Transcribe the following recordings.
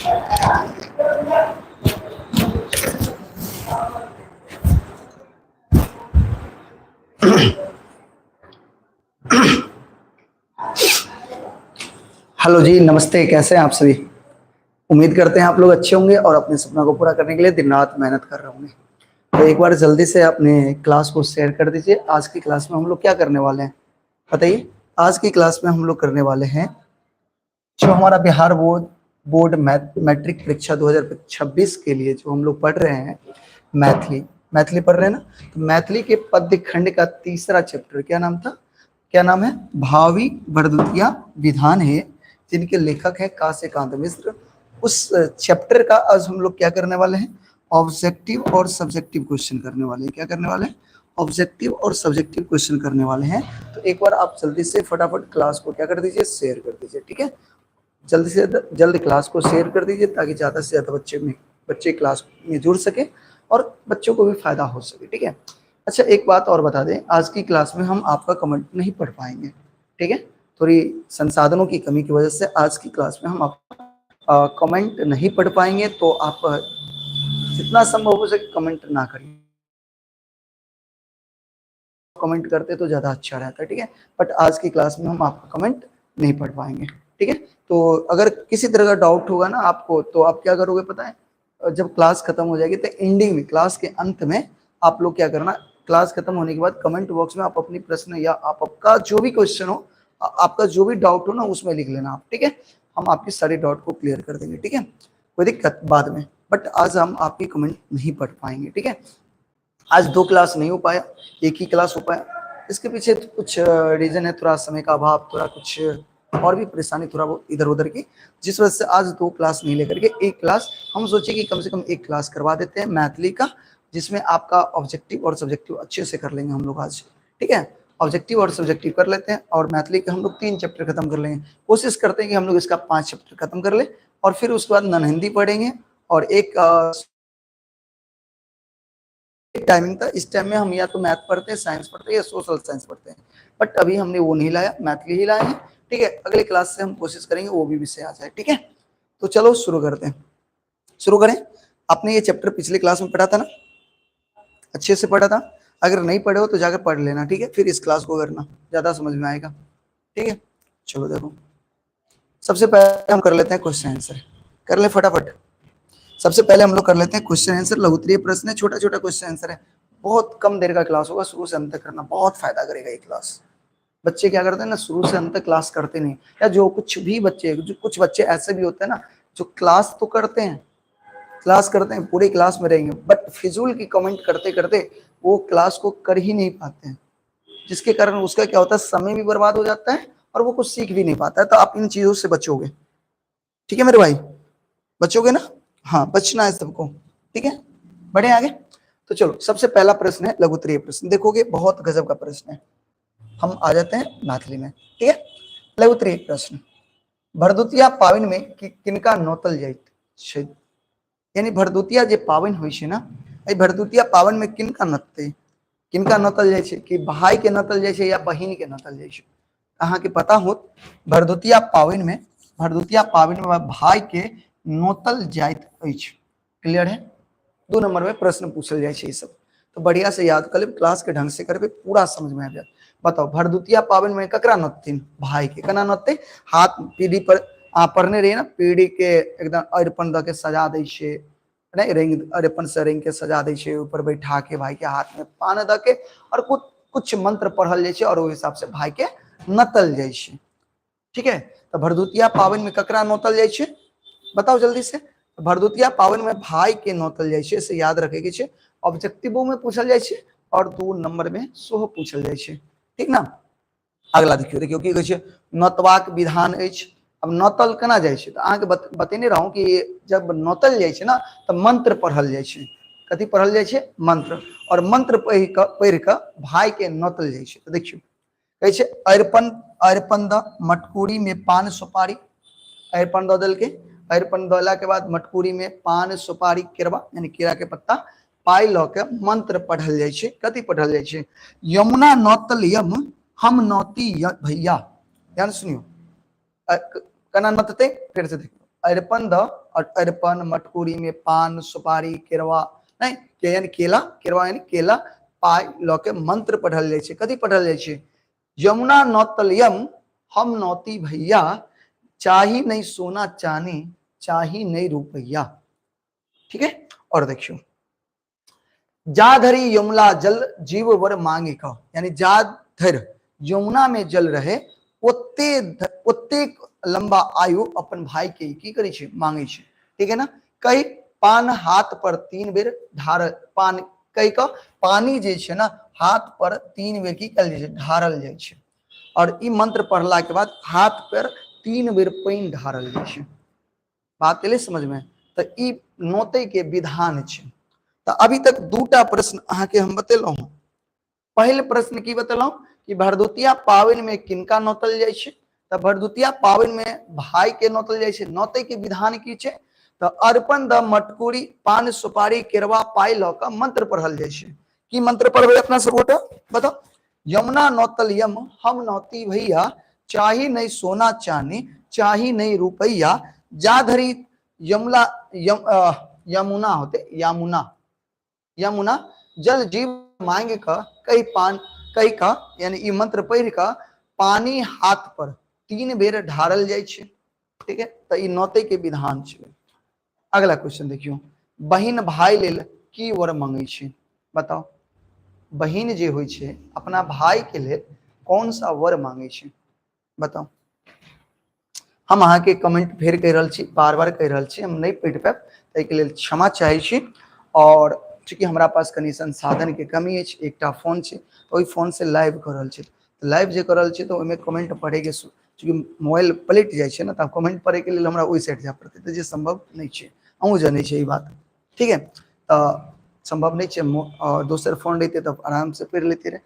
Hello जी, नमस्ते। कैसे हैं आप सभी? उम्मीद करते हैं आप लोग अच्छे होंगे और अपने सपना को पूरा करने के लिए दिन रात मेहनत कर रहे होंगे। तो एक बार जल्दी से अपने क्लास को शेयर कर दीजिए। आज की क्लास में हम लोग क्या करने वाले हैं बताइए? आज की क्लास में हम लोग करने वाले हैं जो हमारा बिहार बोर्ड बोर्ड मैट्रिक परीक्षा 2026 के लिए जो हम लोग पढ़ रहे हैं, मैथिली। मैथिली पढ़ रहे हैं ना? तो मैथिली के पद्य खंड का तीसरा चैप्टर, क्या नाम था, क्या नाम है? भावी भरदुतिया विधान है, जिनके लेखक है काशीकांत मिश्र। उस चैप्टर का आज हम लोग क्या करने वाले हैं? ऑब्जेक्टिव और सब्जेक्टिव क्वेश्चन करने वाले हैं। क्या करने वाले हैं? ऑब्जेक्टिव और सब्जेक्टिव क्वेश्चन करने वाले हैं। तो एक बार आप जल्दी से फटाफट क्लास को क्या कर दीजिए? शेयर कर दीजिए, ठीक है? जल्दी से जल्द क्लास को शेयर कर दीजिए ताकि ज़्यादा से ज़्यादा बच्चे क्लास में जुड़ सके और बच्चों को भी फायदा हो सके, ठीक है? अच्छा, एक बात और बता दें, आज की क्लास में हम आपका कमेंट नहीं पढ़ पाएंगे, ठीक है? थोड़ी संसाधनों की कमी की वजह से आज की क्लास में हम आप कमेंट नहीं पढ़ पाएंगे। तो आप जितना संभव हो सके कमेंट ना करिए। कमेंट करते तो ज़्यादा अच्छा रहता है, ठीक है? बट आज की क्लास में हम आपका कमेंट नहीं पढ़ पाएंगे, ठीक है? तो अगर किसी तरह का डाउट होगा ना आपको, तो आप क्या करोगे पता है? जब क्लास खत्म हो जाएगी तो एंडिंग में, क्लास के अंत में आप लोग क्या करना, क्लास खत्म होने के बाद कमेंट बॉक्स में आप अपनी प्रश्न या आप आपका जो भी क्वेश्चन हो, आपका जो भी डाउट हो ना, उसमें लिख लेना आप, ठीक है? हम आपकी सारी डाउट को क्लियर कर देंगे, ठीक है? कोई दिक्कत बाद में, बट आज हम आपकी कमेंट नहीं पढ़ पाएंगे, ठीक है? आज दो क्लास नहीं हो पाया, एक ही क्लास हो पाया। इसके पीछे कुछ रीजन है, थोड़ा समय का अभाव, थोड़ा कुछ और भी परेशानी थोड़ा बहुत इधर उधर की, जिस वजह से आज दो क्लास नहीं लेकर के एक क्लास हम सोचे कि कम से कम एक क्लास करवा देते हैं मैथिली का, जिसमें आपका ऑब्जेक्टिव और सब्जेक्टिव अच्छे से कर लेंगे हम लोग आज, ठीक है? ऑब्जेक्टिव और सब्जेक्टिव कर लेते हैं और मैथिली के हम लोग 3 चैप्टर खत्म कर लेंगे। कोशिश करते हैं कि हम लोग इसका 5 चैप्टर खत्म कर ले और फिर उसके बाद नन हिंदी पढ़ेंगे। और एक टाइमिंग था, इस टाइम में हम या तो मैथ पढ़ते हैं, साइंस पढ़ते हैं या सोशल साइंस पढ़ते हैं, बट अभी हमने वो नहीं लाया, मैथिली ही लाए हैं, ठीक है? अगले क्लास से हम कोशिश करेंगे वो भी विषय आ जाए, ठीक है? तो चलो शुरू करते हैं। शुरू करें। आपने ये चैप्टर पिछले क्लास में पढ़ा था ना? अच्छे से पढ़ा था? अगर नहीं पढ़े हो तो जाकर पढ़ लेना, ठीक है? फिर इस क्लास को करना, ज्यादा समझ में आएगा, ठीक है? चलो देखो, सबसे पहले हम कर लेते हैं क्वेश्चन आंसर। कर ले फटाफट। सबसे पहले हम लोग कर लेते हैं क्वेश्चन आंसर। लघुत्तरीय प्रश्न है, छोटा छोटा क्वेश्चन आंसर है। बहुत कम देर का क्लास होगा, शुरू से अंत तक करना, बहुत फायदा करेगा ये क्लास। बच्चे क्या करते हैं ना, शुरू से अंत तक क्लास करते नहीं, या जो कुछ भी बच्चे, जो कुछ बच्चे ऐसे भी होते हैं ना जो क्लास तो करते हैं, क्लास करते हैं, पूरी क्लास में रहेंगे, बट फिजूल की कमेंट करते करते वो क्लास को कर ही नहीं पाते हैं, जिसके कारण उसका क्या होता है, समय भी बर्बाद हो जाता है और वो कुछ सीख भी नहीं पाता है। तो आप इन चीजों से बचोगे, ठीक है मेरे भाई? बचोगे ना? हाँ, बचना है सबको, ठीक है? बढ़े आगे। तो चलो, सबसे पहला प्रश्न है लघुत्तरीय प्रश्न। देखोगे बहुत गजब का प्रश्न है। हम आ जाते हैं मैथिली में, ठीक है? लघुत्तरीय प्रश्न, भरदुतिया पावन में किनका नोतल जाइत छै? यानी भरदुतिया जे पावन होइ छै ना, एहि भरदुतिया पावन में किनका नोतते, किनका नोतल जाइ छै? कि भाई के नोतल जाइ छै या बहिन के नोतल जाइ छै? अहाँके पता होत, भरदुतिया पावन में, भरदुतिया पावन में भाई के नोतल जाइत अछि। क्लियर है? 2 नंबर में प्रश्न पूछल जाइ छै ई सब, तो बढ़िया से याद कर लेब, क्लास के ढंग से करबे, पूरा समझ में आबि जायत। बताओ, भरदुतिया पावन में ककरा नोतथिन? भाई के। केना नोतते? हाथ पीढ़ी पर अहाँ पढ़ने रहिए ना, पीढ़ी के एकदम अरिपन दऽ के सजा दै छै, नहीं रिंग, अरिपन से रिंग के सजा दै छै, ऊपर बैठा के भाई के हाथ में पान दऽ के और कुछ कुछ मंत्र पढ़ल जाइ छै और ओहि हिसाब से भाई के नतल जाइ छै, ठीक है? तो भरदुतिया पावन में ककरा नोतल जाइ छै, बताओ जल्दी से। भरदुतिया पावन में भाई के नोतल जाइ छै, से याद रखे के छै। ऑब्जेक्टिवो में पूछल जाइ छै और 2 नंबर में सेहो पूछल जाइ छै, ठीक ना? अगला देखियौ, देखियौ की कहै छै, नोतबाक विधान अछि। अब नोतल केना जाइ छै? तऽ अहाँके बतेने रहूं कि जब नोतल जाइ छै ना तऽ मंत्र पढ़ल जाइ छै। कथी पढ़ल जाइ छै? मंत्र। और मंत्र पढ़ि कऽ भाई के नोतल जाइ छै। तऽ देखियौ कहै छै, अरिपन, अरिपन दऽ मटकूरी में पान सुपारी, अरिपन दऽ देलकै, अरिपन देला के बाद मटकूरी में पान सुपारी केरवा यानी केरा के पत्ता पाइ लऽ के मंत्र पढ़ल जाइ छै। कथी पढ़ल जाइ छै? यमुना नोतल यम हम नौती भैया। ध्यान सुनियो, केना नोतते, फेर से देखियौ। अरिपन द और अरिपन मटकूरी में पान सुपारी केरवा नहीं के यानी केला, केरवा यानी केला पाइ लऽ के मंत्र पढ़ल जाइ छै। कथी पढ़ल जाइ छै? यमुना नौतलयम हम नौती भैया, चाही नहीं सोना चानी चाही नहीं रुपैया। ठीक है, और देखियो जा धरी यमुना जल जीव वर मांगे का, यानी जा धर यमुना में जल रहे ओते ओतेक लंबा आयु अपन भाई के की करै छै? मांगे छै। ठीक है ना। कई पान हाथ पर 3 बेर ढार, पान कई का पानी जे छै ना हाथ पर 3 बेर की कयल जाइ छै? ढारल जाइ छै। और ई मंत्र पढ़ला के बाद हाथ पर 3 बेर पानि ढारल जाइ छै। बात एलै समझ में? तऽ ई नोते के विधान छै। तऽ अभी तक दूटा प्रश्न अहाँके हम बतेलहुँ हँ। पहिल प्रश्न की बतेलहुँ कि भरदुतिया पाबनि में किनका नोतल जाइ छै? तऽ भरदुतिया पाबनि में भाई के नोतल जाइ छै। नोते के विधान की छै? तऽ अर्पण द मटकुरी पान सुपारी केरवा पाइ लऽ कऽ मंत्र पढ़ल जाइ छै। की मंत्र पढ़बै अपना सब गोटा बताउ? यमुना नोतल यम हम नौती भैया, चाही नहीं सोना चानी चाही नहीं रुपैया, जा धरी यमुना यमुना होते यमुना यमुना जल जीव मांग क कई पान कई का यानी ई मंत्र पढ़ क पानी हाथ पर 3 बेर ढारल जाइ छै। ठीक है, तो ई नौते के विधान छै। अगला क्वेश्चन देखियो, बहिन भाई लेल की वर मांगे छै? बताओ, बहिन जे होइ छै अपना भाई के लेल कौन सा वर मांगे छै? बताओ। हम अहाँके कमेंट फेर कहि रहल छी, बार बार कहि रहल छी, हम नहि पढ़ि पायब, ताहिके लेल क्षमा चाहै छी। और चूँकि हमरा पास कनि संसाधन के कमी अछि, एकटा फोन छै, ओहि फोन से लाइव कऽ रहल छी, तऽ लाइव जे कऽ रहल छी तऽ ओहिमे कमेंट पढ़ैके चूँकि मोबाइल पलटि जाइ छै ने, तऽ कमेंट पढ़ैके लेल हमरा ओहि साइड जाय पड़तै, तऽ जे सम्भव नहि छै, अहूँ जनै छियै ई बात। ठीक है, तऽ सम्भव नहि छै। दोसर फोन रहितै तऽ आरामसँ पढ़ि लैतियै रहए।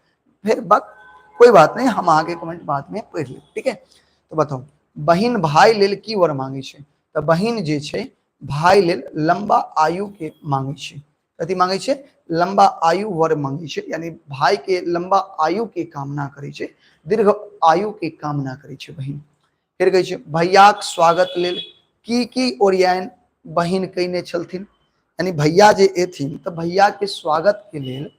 फेर बात कोई बात नहीं, हम अहाँके कमेंट बाद में पढ़ि लेब। ठीक है, तऽ बताउ बहिन भाई लेल की वर मांगे छै? तऽ बहिन जे छै भाई लेल लंबा आयु के मांगे छै। कथी मांगे छै? लंबा आयु वर मांगे छै, यानी भाई के लंबा आयु के कामना करै छै, दीर्घ आयु के कामना करै छै बहिन। फेर कहै छै भैयाक स्वागत लेल की की ओरियान बहिन कयने छलथिन? यानी भैया जे एथिन तऽ भैया के स्वागत के लेल,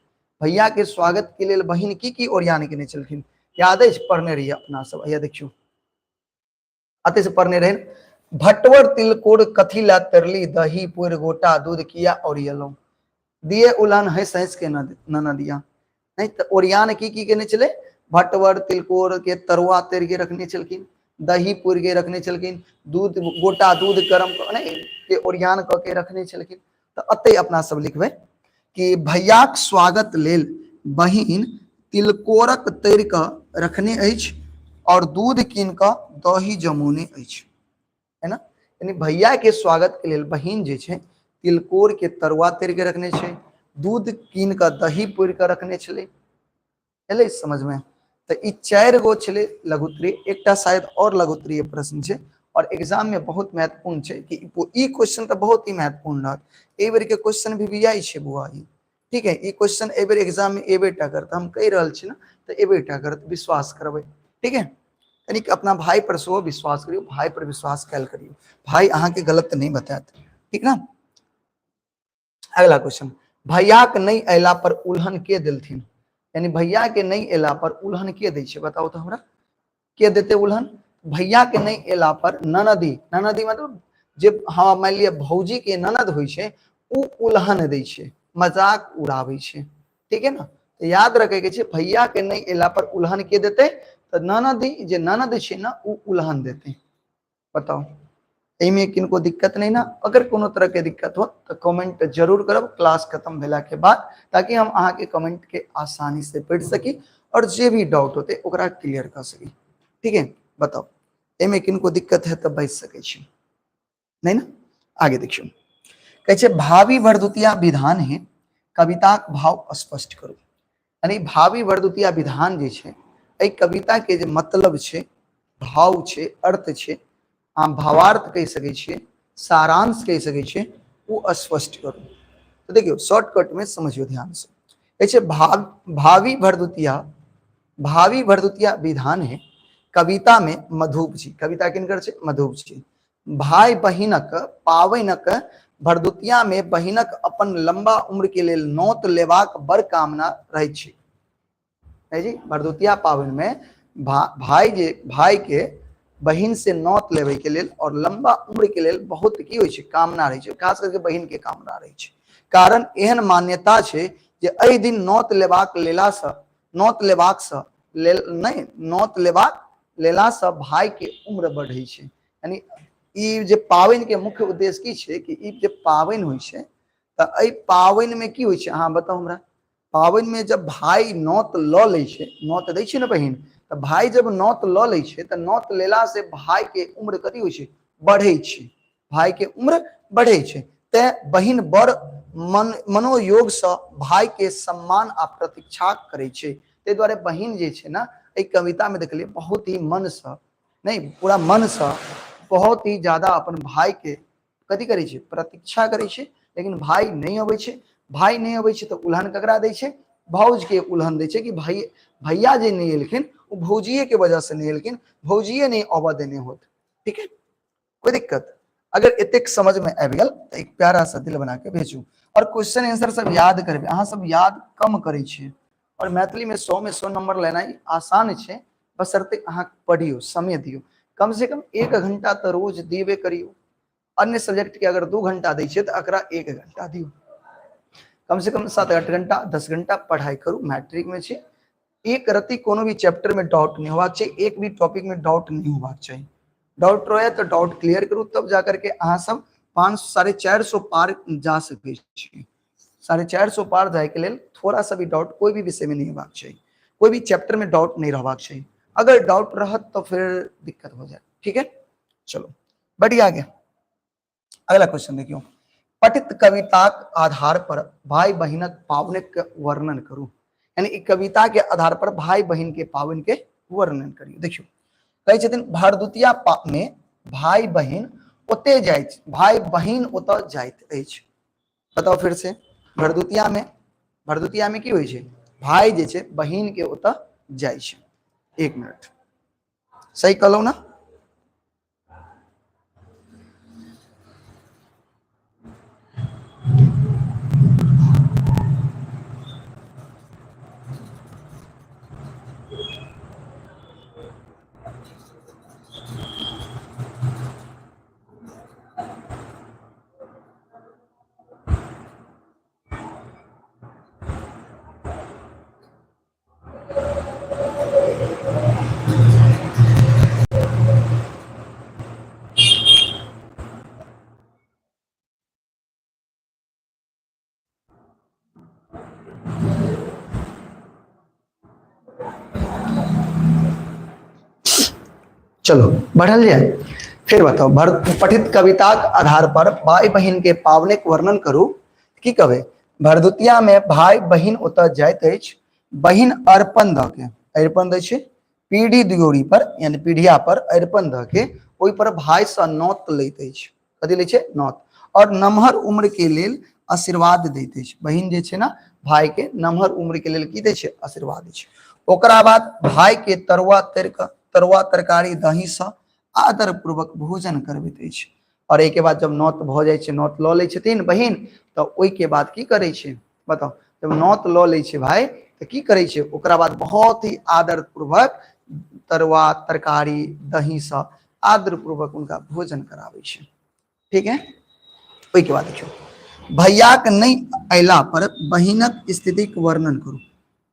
भैया के स्वागत के लेल बहिन की की ओरियान केने छलखिन? याद अछि? पढ़ने रहियै अपना सब। हैया देखियौ, अते से पढ़ने रहे। भटवर तिलकोर कथी ला तरली, दही पोर गोटा दूध किया ओरियलहुँ, दिए उलान हंस हंस के न दिया। नहीं तो ओरियान की की केने छलै? भटवर तिलकोर के तरुआ तर के रखने छलखिन, दही पूर के रखने छलखिन, दूध गोटा दूध गरम नहीं के ओरियान कऽ के रखने छलखिन। तऽ अते अपना सब लिखबै कि भैयाक स्वागत लेल बहिन तिलकोरक तर कऽ रखने अछि और दूध कीन कऽ दही जमौने अछि, है ना। यानी भैया के स्वागत के लेल बहिन जे छै तिलकोर के तरुआ तर के रखने छै, दूध कीन कऽ दही पूरि कऽ रखने छलै। एलै समझ में? तऽ ई 4 गो छलै लघुत्तरीय, एकटा शायद और लघुत्तरीय प्रश्न छै और एग्जाम में बहुत महत्वपूर्ण छै कि ई क्वेश्चन तऽ बहुत ही महत्वपूर्ण रहत। एहि बेर के क्वेश्चन भी बियाई छै बुआ ई, ठीक है। ई क्वेश्चन एहि बेर एग्जाम में एबे टा करत, हम कहि रहल छी ना, तऽ एबे टा करत, विश्वास करबै, ठीक है। कनिक अपना भाई पर सेहो विश्वास करियौ, भाई पर विश्वास कैल करियौ, भाई अहाँके गलत नहीं बतायत, ठीक ना। अगला क्वेश्चन, भैयाक नहीं अयला पर उल्हन के देलथिन? यानी भैया के नहीं अयला पर उल्हन के दै छै? बताउ तऽ हमरा, के देते उल्हन? भैया के नहीं अयला पर ननदी, ननदी मतलब जे हाँ मान लिअ भौजी के ननद होइ छै, उ उल्हन दै छै, मजाक उड़ाबै छै, ठीक है ना। तऽ याद रखे के छै, भैया के नहीं अयला पर उल्हन के देते? तऽ ननदी, जे ननद छै ना, उ उल्हन देते। बताउ एहिमे किनको दिक्कत नहीं ना? अगर कोनो तरह के दिक्कत हो तो कमेंट जरूर करब क्लास खत्म भेला के बाद, ताकि हम अहाँ के कमेंट के आसानी से पढ़ सकी और जे भी डाउट होते ओकरा क्लियर कर सकी, ठीक है। बताउ एहिमे किनको दिक्कत है तो बचि सकै छी नहीं ना। आगे देखियौ, कहै छै भावी भरदुतिया विधान है कविताक भाव स्पष्ट करू। यानी भावी भरदुतिया विधान जे छै एहि कविता के जे मतलब छै, भाव छै, अर्थ छै, अहाँ भावार्थ कहि सकै छियै, सारांश कहि सकै छियै, ओ स्पष्ट करू। तऽ देखियौ शॉर्टकट में समझियौ ध्यान से। कहै छै भावी भरदुतिया, भावी भरदुतिया विधान है कविता में मधुप जी, कविता किनकर छै? मधुप जी। भाय बहिनक पाबनिक भरदुतिया में बहिनक अपन लंबा उम्र के लेल नोत लेबाक बड़ कामना रहै छै। है जी, भरदुतिया पाबनि में भाई जे भाई के बहिन से नोत लेवे के लेल और लंबा उम्र के लेल बहुत की होइ छै, कामना रहै छै, खास करके बहिन के कामना रहै छै। कारण एहन मान्यता छै जे एहि दिन नोत लेबाक लेला से, नोत लेबाक से लेल नहि, नोत लेबाक लेला से भाई के उम्र बढ़ै छै। यानी ई जे पाबनि के मुख्य उद्देश्य की छै कि ई जे पाबनि होइ छै तऽ एहि पाबनि में की होइ छै अहाँ बताउ हमरा। पाबनि में जब भाई नोत लऽ लै छै, नोत दै छै ने बहिन, तऽ भाई जब नोत लऽ लै छै तऽ नोत लेला से भाई के उम्र कथी होइ छै, बढ़ै छै, भाई के उम्र बढ़ै छै। तें बहिन बड़ मनोयोग से भाई के सम्मान आ प्रतीक्षा करै छै। ताहि दुआरे बहिन जे छै ने एहि कविता में देखलियै बहुत ही मन से नहीं, पूरा मन से बहुत ही ज्यादा अपन भाई के कथी करै छै, प्रतीक्षा करै छै। लेकिन भाई नहीं अबै छै, भाई नहीं अबै छै तऽ उलहन ककरा दै छै, भौज के उलहन दै छै कि भाई भैया जे नहीं एलखिन ओ भौजिए के वजह से नहीं एलखिन, भौजिए नहीं अबऽ देने होत। ठीक है, कोई दिक्कत? अगर एतेक समझ में आबि गेल तऽ एक प्यारा सा दिल बना के भेजू। और क्वेश्चन आंसर सब याद करबै, अहाँ सब याद कम करै छियै। और मैथिली में 100 में 100 नंबर लेनाइ आसान छै, बशर्ते अहाँ पढ़ियौ, समय दियौ, कम से कम 1 घंटा तऽ रोज देबे करियौ। अन्य सब्जेक्ट के अगर 2 घंटा दै छियै तऽ एकरा 1 घंटा दियौ, कम से कम 7-8 घंटा 10 घंटा पढ़ाई करू। मैट्रिक में छै, एक रत्ती कोनो भी चैप्टर में डाउट नहीं होबाक चाही, एक भी टॉपिक में डाउट नहीं होबाक चाही। डाउट रहे तो डाउट क्लियर करू, तब जा करके अहाँ सब पाँच 450 पार जा सकै छी। 450 पार जाय के लेल थोड़ा सा भी डाउट कोई भी विषय में नहीं होबाक चाही, कोई भी चैप्टर में डाउट नहीं रहबाक चाही। अगर डाउट रहत तो फिर दिक्कत हो जाए। ठीक है, चलो बढ़िया आगे अगला क्वेश्चन देखियो। पठित कविताक आधार पर भाई बहिनक पावनिक के वर्णन करू। यानी ई कविता के आधार पर भाई बहिन के पावन के वर्णन करियो। देखियो कहै छथिन भरदुतिया में भाई बहिन ओते जाइत, भाई बहिन ओतऽ जाइत अछि। बताउ फिर से, भरदुतिया में की होइ छै, भाई जे छै बहिन के ओतऽ जाइ छै। एक मिनट, सही कहलहुँ ना? चलो बढ़ल जाए। फिर बताओ, पठित कविताक आधार पर भाई बहिन के पावनिक वर्णन करू। की कहबै, भरदुतिया में भाई बहिन ओतऽ जाइत अछि, बहिन अर्पण दऽ के, अरिपन दै छै पीढ़ी दियोरी पर, यानी पीढ़िया पर अरिपन दऽ के ओहि पर भाई सँ नोत लैत अछि। कथी लै छै, नोत। और नमहर उम्र के लेल आशीर्वाद दैत अछि। बहिन जे छै ने भाई के नमहर उम्र के लेल की दै छै, आशीर्वाद दै छै। ओकरा बाद भाई के तरुआ तर कऽ, तरुआ तरकारी दही सँ आदर पूर्वक भोजन करबैत अछि। और एहिके बाद जब नोत भऽ जाइ छै, नोत लऽ लै छथिन बहिन, तऽ ओहिके बाद की करै छै बताउ, जब नोत लऽ लै छै भाई तऽ की करै छै, ओकरा बाद बहुत ही आदर पूर्वक तरुआ तरकारी दही सँ आदर पूर्वक हुनका भोजन कराबै छै। ठीक है, ओहिके बाद देखियौ, भैयाक नहि अयला पर बहिनक स्थितिक वर्णन करू।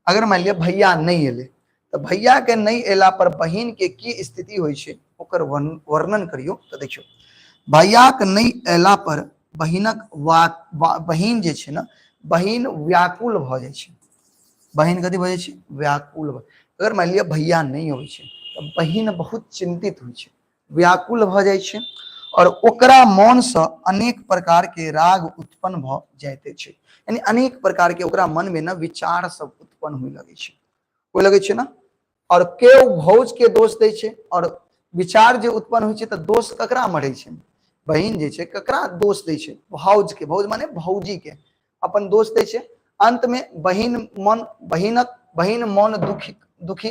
अगर मान लिअ भैया नहि एलै तऽ भैया के नहि अयला पर बहिन के की स्थिति होइ छै ओकर वर्णन करियौ। तऽ देखियौ, भैयाक नहि अयला पर बहिनक बहिन जे छै ने, बहिन व्याकुल भऽ जाइ छै। बहिन कथी भऽ जाइ छै, व्याकुल भऽ। अगर मान लिअ भैया नहि अबै छै तऽ बहिन बहुत चिंतित होइ छै, व्याकुल भऽ जाइ छै और ओकरा मनसँ अनेक प्रकार के राग उत्पन्न भऽ जाइत अछि। यानी अनेक प्रकार के ओकरा मन में ने विचार सब उत्पन्न होय लगै छै, होय लगै छै ने। और केओ भौज के दोष दै छै और विचार जे उत्पन्न होइ छै तऽ दोष ककरा मरै छै, बहिन जे छै ककरा दोष दै छै, भौज के, भौज माने भौजी के अपन दोष दै छै। अंत में बहिन मन, बहिनक, बहिन मन दुखी, दुखी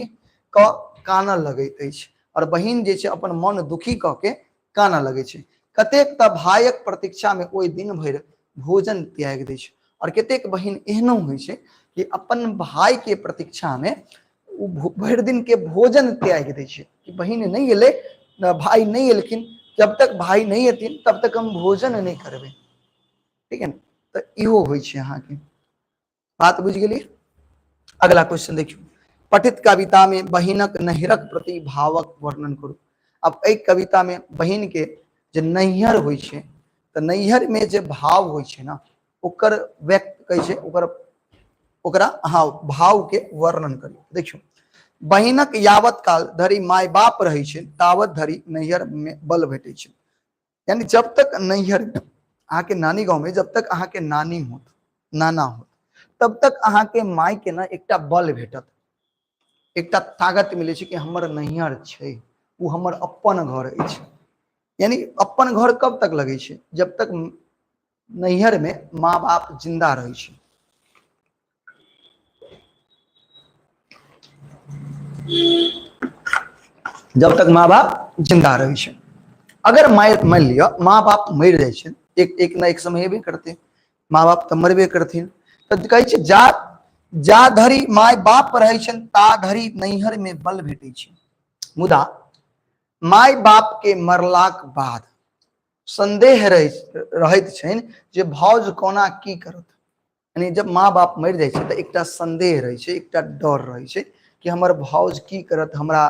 कऽ कानऽ लगैत अछि और बहिन जे छै अपन मन दुखी कऽ के कानऽ लगै छै। कतेक तऽ भायक प्रतीक्षामे ओहि दिन भरि भोजन त्यागि दै छै। आओर कतेक बहिन एहनो होइ छै कि अपन भायके प्रतीक्षामे ओ भरि दिनके भोजन त्यागि दै छै कि बहिन नहि एलै, भाय नहि एलखिन, जब तक भाय नहि एथिन तब तक हम भोजन नहि करबै। ठीक है ने? तऽ इहो होइ छै। अहाँके बात बुझि गेलियै? अगला क्वेश्चन देखियौ। पठित कविता में बहिनक नैहरक प्रति भावक वर्णन करू। अब एहि कविता में बहिन के जे नैहर होइ छै तऽ नैहर में जे भाव होइ छै ने ओकर व्यक्त कहै छै, ओकर ओकरा अहाँ भाव के वर्णन करियौ। देखियौ, बहिनक यावत काल धरि माय बाप रहै छै तावत धरि नैहर में बल भेटै छै। यानी जब तक नैहर अहाँके नानी गाँव में जब तक अहाँके नानी होत, नाना होत, तब तक अहाँके माय के ने एकटा बल भेटत, एकटा ताकत मिलै छै कि हमर नैहर छै, ओ हमर अपन घर अछि। यानी अपन घर कब तक लगै छै? जब तक नैहर में माँ बाप जिंदा रहै छै। जब तक माँ बाप जिंदा रहै छै। अगर माय मान लिअ माँ बाप मरि जाइ छै, एक एक ना एक समय हेबे करतै, माँ बाप तऽ मरबे करथिन, तऽ कहै छै जा जा धरि माय बाप रहै छनि ता धरि नैहर में बल भेटै छै। मुदा माय बाप के मरलाक बाद संदेह रहैत छनि जे भाउज कोना की करत। यानी जब माँ बाप मरि जाइ छै तऽ एकटा संदेह रहै छै, एकटा डर रहै छै कि हमर भाउज की करत, हमरा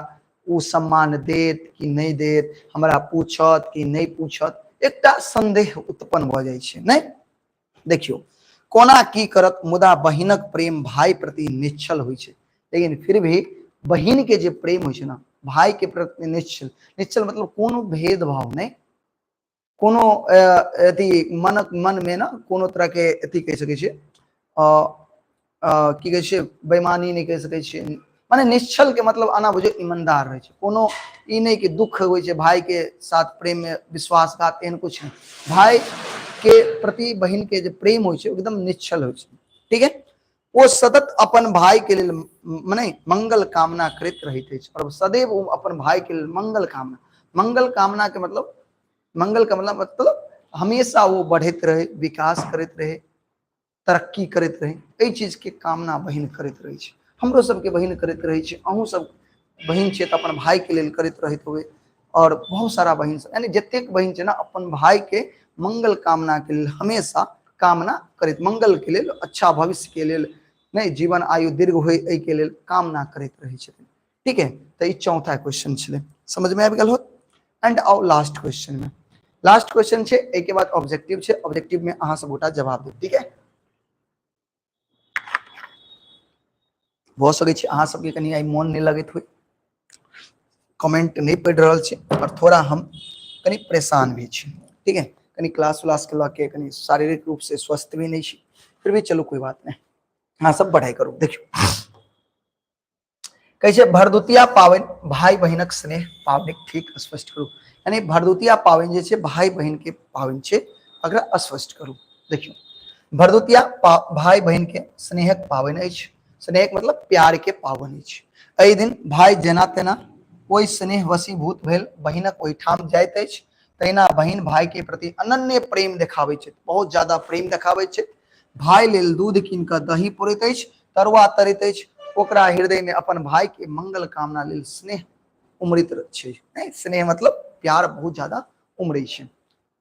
ओ सम्मान देत कि नहि देत, हमरा पूछत कि नहि पूछत, एकटा संदेह उत्पन्न भऽ जाइ छै। नहि देखियौ कोना की करत। मुदा बहिनक प्रेम भाय प्रति निश्चल होइ छै, लेकिन फिर भी बहिन के जे प्रेम होइ छै ने भाय के प्रति निश्चल, निश्चल मतलब कोनो भेदभाव नहि, कोनो अथी मनक मनमे ने कोनो तरहके अथी कहि सकै छियै, की कहै छियै, बेईमानी नहि कहि सकै छियै। मने निश्चलके मतलब एना बुझियौ ईमानदार रहै छै, कोनो ई नहि कि दुःख होइ छै भायके साथ प्रेममे विश्वासघात, एहन किछु नहि। भायके प्रति बहिनके जे प्रेम होइ छै एकदम निश्चल होइ छै। ठीक है, ओ सतत अपन भायके लेल मने मंगल कामना करैत रहैत अछि आओर सदैव ओ अपन भायके लेल मंगल कामना, मंगल कामनाके मतलब मंगल कामना मतलब हमेशा ओ बढ़ैत रहै, विकास करैत रहै, तरक्की करैत रहै, एहि चीजके कामना बहिन करैत रहै छै। हमरो सबके बहिन करैत रहै छै, अहूँ सब बहिन छियै तऽ अपन भायके लेल करैत रहैत होबै। आओर बहुत सारा बहिन सब, यानी जतेक बहिन छै ने अपन भायके मंगल कामनाके लेल हमेशा कामना करैत, मंगलके लेल, अच्छा भविष्यके लेल, नहि जीवन आयु दीर्घ होइ एहिके लेल कामना करैत रहै छथिन। ठीक है, तऽ ई चौथा क्वेश्चन छलै, समझमे आबि गेल होत। एंड आउ लास्ट क्वेश्चन में, लास्ट क्वेश्चन छै, एहिके बाद ऑब्जेक्टिव छै, ऑब्जेक्टिव में अहाँ सब गोटा जवाब देब। ठीक है, भऽ सकै छै अहाँ सबके कनि आइ मोन नहि लगैत होइ, कमेंट नहि पढ़ि रहल छै और थोड़ा हम कनि परेशान भी छी। ठीक है, कनि क्लास उलास के लऽ के कनि शारीरिक रूप से स्वस्थ भी नहीं छी, फिर भी चलू कोई बात नहीं, अहाँ सब पढ़ाई करू। देखियौ कहै छै भरदुतिया पाबनि भाई बहिनक स्नेह पाबनिक ठीक स्पष्ट करू। यानी भरदुतिया पाबनि जे छै भाई बहिन के पाबनि छै, एकरा स्पष्ट करू। देखियौ भरदुतिया भाई बहिन के स्नेहक पाबनि अछि, स्नेहक मतलब प्यार के पाबनि अछि। एहि दिन भाई जेना तेना ओहि स्नेह वशीभूत भेल बहिनक ओहिठाम जाइत अछि, तहिना बहिन भाई के प्रति अनन्य प्रेम देखाबै छथि, बहुत ज्यादा प्रेम देखाबै छथि। भाई लेल दूध कीन कऽ दही पुरैत अछि, तरुआ तरैत अछि, ओकरा हृदय में अपन भाई के मंगल कामना लेल स्नेह उमड़ैत छै। नहि स्नेह मतलब प्यार बहुत ज्यादा उमड़ै छै।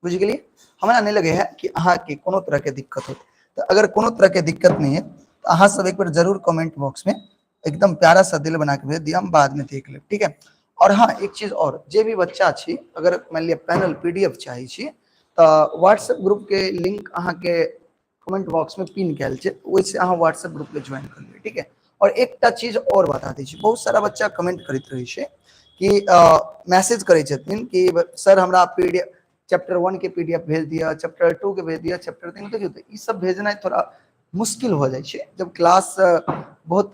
बुझि गेलियै? हमरा नहि लगै है कि अहाँके कोनो तरह के दिक्कत होत, तऽ अगर कोनो तरह के दिक्कत नहीं है तऽ अहाँ सब एक बेर जरूर कमेंट बॉक्स में एकदम प्यारा सा दिल बना के भेज दिया, हम बाद में देख लेब। ठीक है, और हाँ एक चीज और, जे भी बच्चा छी अगर मान लिअ पैनल पीडीएफ चाहै छी तऽ व्हाट्सएप ग्रुप के लिंक अहाँके कमेंट बॉक्स में पिन कयल छै, ओहिसँ अहाँ व्हाट्सएप ग्रुप के ज्वाइन कर लिअ। ठीक है, और एकटा चीज और बता दै छी, बहुत सारा बच्चा कमेंट करैत रहै छै कि मैसेज करै छथिन कि सर हमरा पीडीएफ चैप्टर 1 के पीडीएफ भेज दिअ, चैप्टर 2 के भेज दिअ, चैप्टर 3। देखियौ तऽ ई सब भेजनाइ थोड़ा मुश्किल भऽ जाइ छै जब क्लास बहुत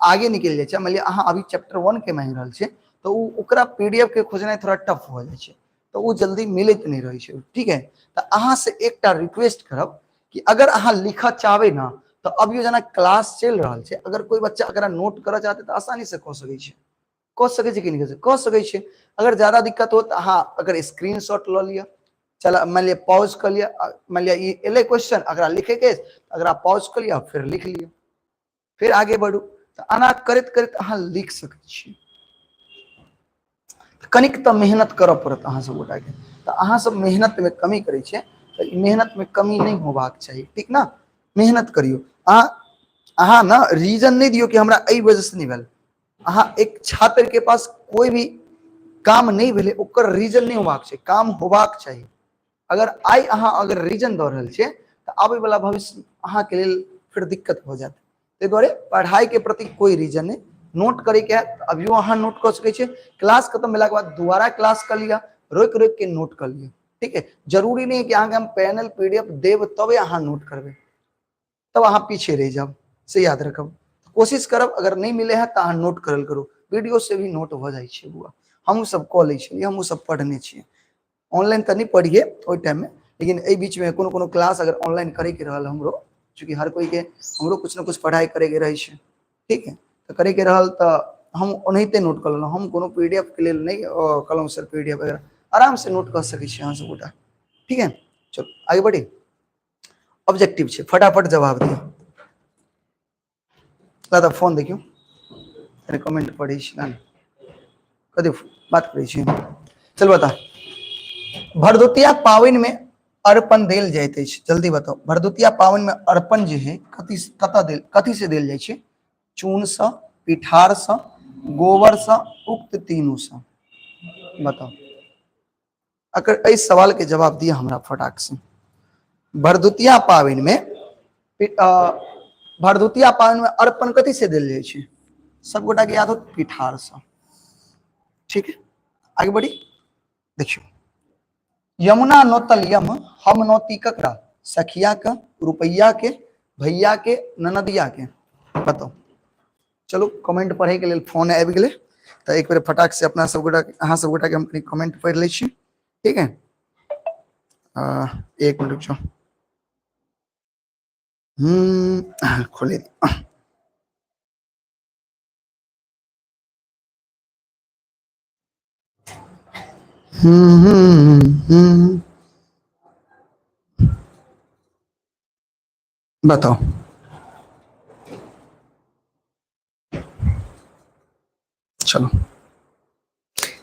आगे निकलि जाइ छै। मान लिअ अहाँ अभी चैप्टर 1 के मांगि रहल छियै तऽ ओ ओकरा पीडीएफ के खोजनाइ थोड़ा टफ भऽ जाइ छै, तऽ ओ जल्दी मिलैत नहि रहै छै। ठीक है, तऽ अहाँ से एकटा रिक्वेस्ट करब कि अगर अहाँ लिखऽ चाहबै ने तऽ अभियो जेना क्लास चलि रहल छै, अगर कोइ बच्चा अगर नोट करऽ चाहतै तऽ आसानी से कऽ सकै छै। कऽ सकै छी कि नहि कऽ सकै छी? अगर ज्यादा दिक्कत हो तऽ अहाँ अगर स्क्रीनशॉट लऽ लिअ, चल मानि लिअ पॉज कऽ लिअ, मानि लिअ ई एलै क्वेश्चन अकरा लिखैके अछि, अकरा पॉज कऽ लिअ, फेर लिख लिअ, फेर आगे बढ़ू। तऽ एना करैत करैत अहाँ लिख सकै छी। कनिक तऽ मेहनत करऽ पड़त अहाँ सब गोटाके। तऽ अहाँ सब मेहनतमे कमी करै छियै, तऽ ई मेहनतमे कमी नहि होबाक चाही, ठीक ने? मेहनत करियौ। अहाँ अहाँ ने रीजन नहि दियौ कि हमरा एहि वजहसँ नहि भेल। अहाँ एक छात्र के पास कोई भी काम नहि भेलै ओकर रीजन नहि होबाक चाही, काम होबाक चाही। अगर आइ अहाँ अगर रीजन दऽ रहल छियै तऽ आबै वाला भविष्य अहाँके लेल फेर दिक्कत भऽ जायत। ताहि दुआरे पढ़ाई के प्रति कोई रीजन नहीं। नोट करे के है तो अभियो अहाँ नोट कऽ सकै छियै, क्लास खत्म भेलाके बाद दोबारा क्लास कऽ लिअ, रोकि रोकि के नोट कऽ लिअ, ठीक है? जरूरी नहीं है कि अहाँके हम पैनल पीडीएफ देब तबे अहाँ नोट करबै, तब अहाँ पीछे रहि जाब, से याद रखब। कोशिश करब, अगर नहीं मिले है तो अहाँ नोट करल करू, वीडियो से भी नोट भऽ जाइ छै बुआ। हमहूँ सब कऽ लै छलियै, हमहूँ सब पढ़ने छियै। ऑनलाइन तऽ नहि पढ़िए ओहि टाइममे, लेकिन एहि बीचमे कोनो कोनो क्लास अगर ऑनलाइन करैके रहल हमरो, चूँकि हर कोइके हमरो किछु ने किछु पढ़ाइ करैके रहै छै, ठीक है, तऽ करैके रहल तऽ हम ओनाहिते नोट कऽ लेलहुँ। हम कोनो पी डी एफ के लेल नहि कहलहुँ सर पी डी एफ वगैरह, आरामसँ नोट कऽ सकै छी अहाँ सब गोटा, ठीक है? चलू आगे बढ़ी। ऑब्जेक्टिव छै, फटाफट जवाब दिअ। दादा फोन देखियौ, कनि कमेंट पढ़ै छी ने, कथी बात करै छी। चल बता, भरदुतिया पाबनि में अर्पण देल जाइत अछि, जल्दी बताउ। भरदुतिया पाबनि में अर्पण जे है कथी कतऽ देल, कथी से देल जाइ छै? चून सँ, पिठार सँ, गोबर सँ, उक्त तीनू सँ? बताउ। अगर एहि सवाल के जवाब दिअ हमरा फटाक से। भरदुतिया पाबनि में भरदुतिया पाबनि में अर्पण कथी से देल जाइ छै? सब गोटा के याद हो, पिठार से, ठीक है? आगे बढ़ी। देखियौ, यमुना नोतल यम हम नोती ककरा? सखिया के, रुपैया के, भैया के, ननदिया के? बताउ। चलू कमेंट पढ़े के लेल फोन आबि गेलै, तऽ एक बेर फटाक से अपना सब गोटा, अहाँ सब गोटा के हम कनि कमेंट पढ़ि लै छी, ठीक है? एक मिनट रुक जाओ। खोले। हम्म हम्म हम्म बताओ। चलो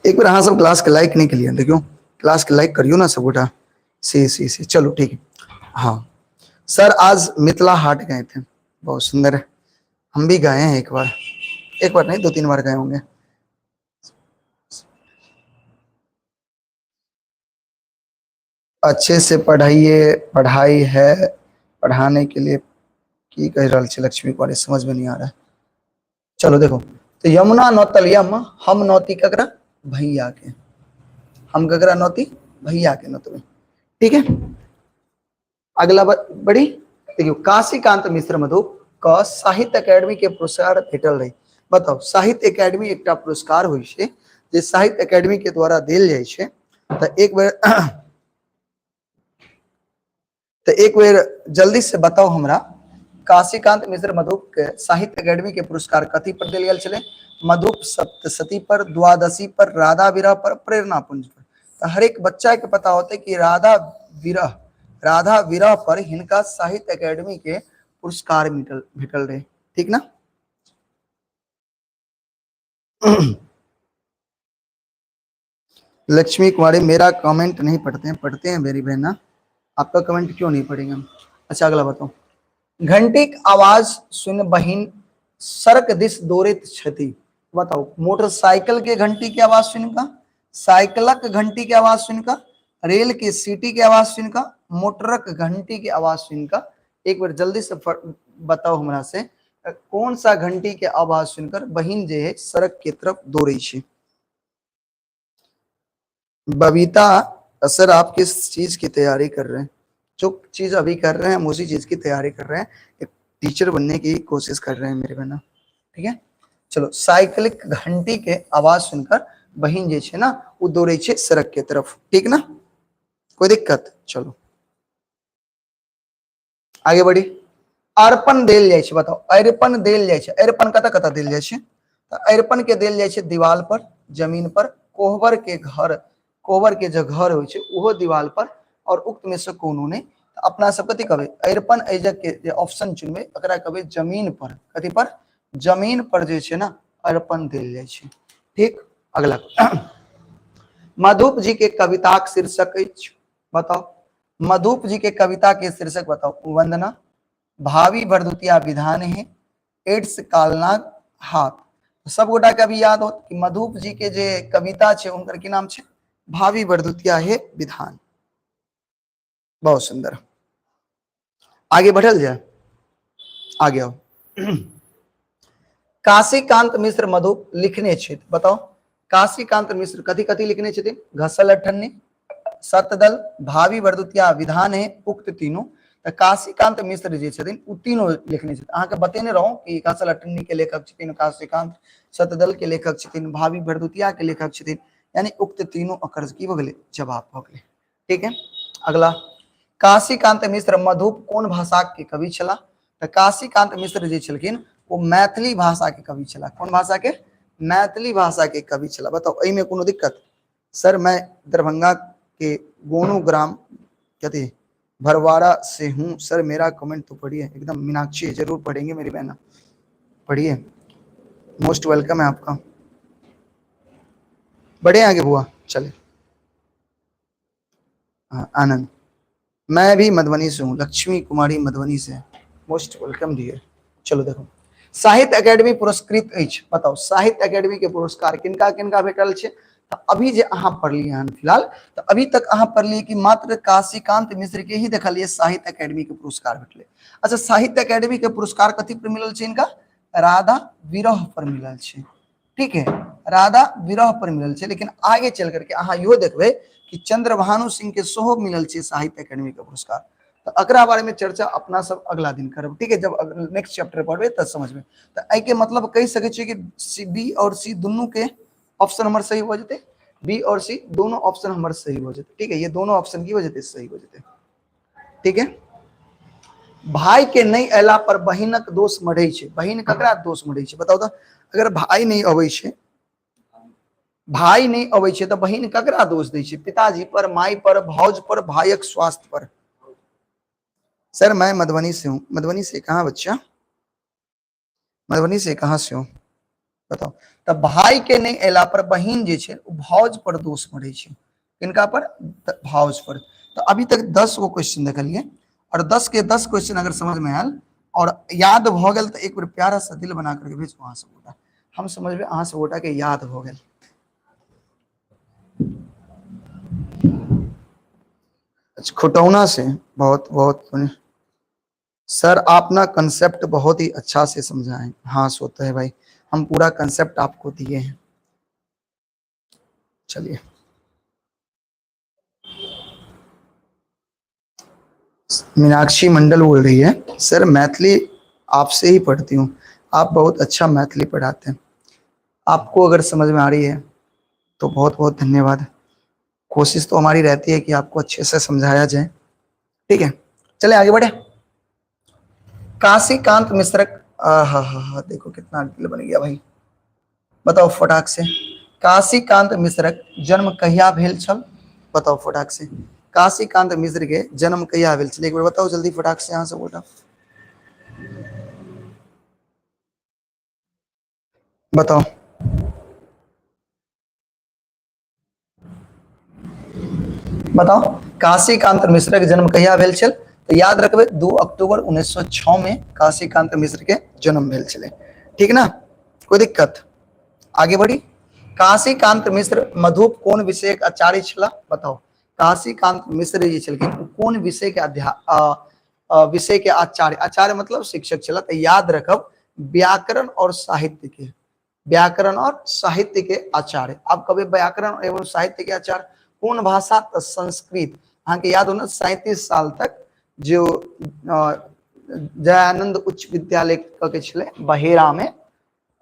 एक बार अहाँ सब क्लास के लाइक नहीं के देखियो, क्लास के लाइक करियो ना सब गोटा। सी सी सी, चलो ठीक है। हाँ सर, आज मिथिला हाट गए थे, बहुत सुंदर है। हम भी गए हैं एक बार, एक बार नहीं 2-3 बार गए होंगे। अच्छे से पढ़ाइए, पढ़ाई है पढ़ाने के लिए की कह रहल छी लक्ष्मी कुमारी, समझ में नहीं आ रहा है। चलो देखो, तो यमुना नौतल यम हम नौती ककरा? भैया के। हम ककरा नौती? भैया के नौतबे, ठीक है? अगला बड़ी देखियो, काशीकांत मिश्र मधु क साहित्य अकेडमी के पुरस्कार भेटल रहे। बताओ, साहित्य अकेडमी एकटा पुरस्कार होइ छै जे साहित्य अकेडमी के द्वारा देल जाइ छै। तऽ एक बेर तऽ एक बेर जल्दी से बताओ हमरा, काशीकांत मिश्र मधुप के साहित्य अकेडमी के पुरस्कार कथी पर देल गेल छलै? मधुप सप्तशती पर, द्वादशी पर, राधा विरह पर, प्रेरणा पुंज पर? तऽ हरेक बच्चा के पता होते कि राधा विरह पर हिनका साहित्य अकेडमी के पुरस्कार भेटल रहे, ठीक ना? लक्ष्मी कुमारी मेरा कमेंट नहीं पढ़ते हैं, पढ़ते हैं मेरी बहना, आपका कमेंट क्यों नहीं पढ़ेंगे हम? अच्छा अगला बताओ। घंटी के आवाज सुन बहिन सड़क दिस दौड़ैत छथि। बताओ, मोटरसाइकिल के घंटी के आवाज सुनकर, साइकिलक घंटी के आवाज सुनकर, रेल के सीटी के आवाज सुनकर, मोटरक घंटी के आवाज सुनकर? एक बार जल्दी से बताओ हमरा से, कौन सा घंटी के आवाज सुनकर बहिन जे है सड़क के तरफ दौड़े छै? बबीता सर, आप किस चीज की तैयारी कर रहे हैं? जो चीज अभी कर रहे हैं हम उसी चीज की तैयारी कर रहे हैं, एक टीचर बनने की कोशिश कर रहे हैं मेरे बहना, ठीक है? चलो, साइकिल घंटी के आवाज सुनकर बहिन जे छै ना वो दौड़े छै सड़क के तरफ, ठीक ना? कोई दिक्कत? चलो आगे बढ़ी। अर्पण देल जाइ छै, बताओ अर्पण देल जाइ छै, अर्पण कतऽ कतऽ देल जाइ छै? तऽ अरिपन के देल जाइ छै दीवाल पर, जमीन पर, कोहबर के घर, कोहबर के जे घर होइ छै ओहो दीवाल पर, और उक्त में से कोनो नहि। तऽ अपना सब कथी कहबै? अरिपन एहि के जे ऑप्शन चुनबै एकरा कहबै जमीन पर। कथी पर? जमीन पर जे छै ने अरिपन देल जाइ छै। ठीक, अगला मधुप जी के कविताक शीर्षक अछि, बताउ मधुप जी के कविता के शीर्षक बताउ। वंदना, भावी भरदुतिया विधान है, एड्स कालनाग हाथ। सब गोटा के अभी याद होत कि मधुप जी के जे कविता छै उनकर की नाम छै? भावी भरदुतिया है विधान। बहुत सुंदर, आगे बढ़ल जाए, आगे आओ। काशीकांत मिश्र मधुप लिखने छथि, बताओ काशीकांत मिश्र कथी कथी लिखने छथिन? घसल अठन्नी, शतदल, भावी वरदुतिया विधान है, उक्त तीनों। तऽ काशीकांत मिश्र जे छथिन ओ तीनों लिखने छथिन। अहाँके बतेने रहूं कि घसल अठन्नी के लेखक छथिन काशीकांत, शतदल के लेखक छथिन, भावी भरदुतिया के लेखक छथिन, यानी उक्त तीनों अकर की भऽ गेलै? जवाब भऽ गेलै। ठीक है, अगला काशीकांत मिश्र मधुप कोन भाषा के कवि छला? तऽ काशीकांत मिश्र जे छलखिन ओ मैथिली भाषा के कवि छला। कोन भाषा के? मैथिली भाषा के कवि छला। बताउ एहिमे कोनो दिक्कत? सर मैं दरभंगा के गोनू ग्राम कथी भरवाड़ा से हूँ सर, मेरा कमेंट तो पढ़िए। एकदम मीनाक्षी जरूर पढ़ेंगे मेरी बहना, पढ़िए, मोस्ट welcome है आपका। बढ़े आगे बुआ, चले। हाँ, आनंद मैं भी मधुबनी से हूँ, लक्ष्मी कुमारी मधुबनी से, मोस्ट welcome dear. चलो देखो, साहित्य अकेडमी पुरस्कृत अछि, बताओ साहित्य अकेडमी के पुरस्कार किनका किनका भेटल छै? तऽ अभी जे अहाँ पढ़लियै हन फिलहाल, तऽ अभी तक अहाँ पढ़लियै कि मात्र काशीकांत मिश्र के ही देखलियै साहित्य अकेडमी के पुरस्कार भेटलै। अच्छा, साहित्य अकेडमी के पुरस्कार कथी पर मिलल छै इनका? राधा विरह पर मिलल छै। ठीक है, राधा विरह पर मिलल छै। लेकिन आगे चल करके अहाँ इहो देखबै कि चंद्रभानु सिंह के सेहो मिलल छै साहित्य अकेडमी के पुरस्कार। तऽ एकरा बारे में चर्चा अपना सब अगला दिन करब, ठीक है, जब नेक्स्ट चैप्टर पढ़बै तब समझबै। तऽ एहि के मतलब कहि सकै छियै कि सी बी और सी दुनू के ऑप्शन हमर सही भऽ जेतै, बी और सी दोनों ऑप्शन हमर सही भऽ जेतै। ठीक है, ये दोनों ऑप्शन की हो जेतै? सही हो जेतै। ठीक है, भाई के नहीं अयला पर बहिनक दोष मढ़ै छै। बहिन ककरा दोष मढ़ै छै बताउ तऽ? अगर भाई नहीं अबै छै, भाई नहीं अबै छै तऽ बहिन ककरा दोष दै छै? पिताजी पर, माई पर, भाउज पर, भाइक स्वास्थ्य पर। सर मैं मधुबनी से हूँ। मधुबनी से कहाँ बच्चा? मधुबनी से कहाँ से हो बताओ। तऽ भाई के नहीं अयला पर बहिन जे छै ओ भाउज पर दोष मढ़ै छै। किनका पर? भाउज पर। तऽ अभी तक 10 गो क्वेश्चन देखलियै और 10 के 10 क्वेश्चन अगर समझ में आयल और याद भऽ गेल तऽ एक बेर प्यारा सा दिल बना करके भेजू अहाँ सब गोटा, हम समझबै अहाँ सब गोटा के याद भऽ गेल। अच्छा, खुटौना से बहुत बहुत सर आप ना कंसेप्ट बहुत ही अच्छा से समझाएं। हाँ सोते है भाई, हम पूरा कंसेप्ट आपको दिए हैं। चलिए मीनाक्षी मंडल बोल रही है सर मैथिली आपसे ही पढ़ती हूँ, आप बहुत अच्छा मैथिली पढ़ाते हैं। आपको अगर समझ में आ रही है तो बहुत बहुत धन्यवाद। कोशिश तो हमारी रहती है कि आपको अच्छे से समझाया जाए। ठीक है, चले आगे बढ़े। काशीकांत मिश्र, हा हा हा, देखो कितना दिल बन गया भाई। बताओ फटाक से, काशीकांत मिश्रक जन्म कहिया भेल छल? बताओ फटाक से, काशीकांत मिश्र के जन्म कहिया भेल छल? एक बार बताओ जल्दी फटाक से यहाँ से गोटा बताओ। बताओ काशीकांत मिश्र के जन्म कहिया भेल छल? तो याद रखबे 2 अक्टूबर 1906 में काशीकांत मिश्र के जन्म भेल छलै। ठीक ना, कोई दिक्कत? आगे बढ़ी। काशीकांत मिश्र मधुप कोन विषय के आचार्य छला? बताओ काशीकांत मिश्र जे छलखिन ओ कोन विषय के विषय के आचार्य, आचार्य मतलब शिक्षक छला। तो याद रखब व्याकरण और साहित्य के, व्याकरण और साहित्य के आचार्य। अब कभी व्याकरण एवं साहित्य के आचार्य कौन भाषा? तो संस्कृत। अहाँ के याद हो ना 37 साल तक जो जयानंद उच्च विद्यालय के छलै बहेरा में,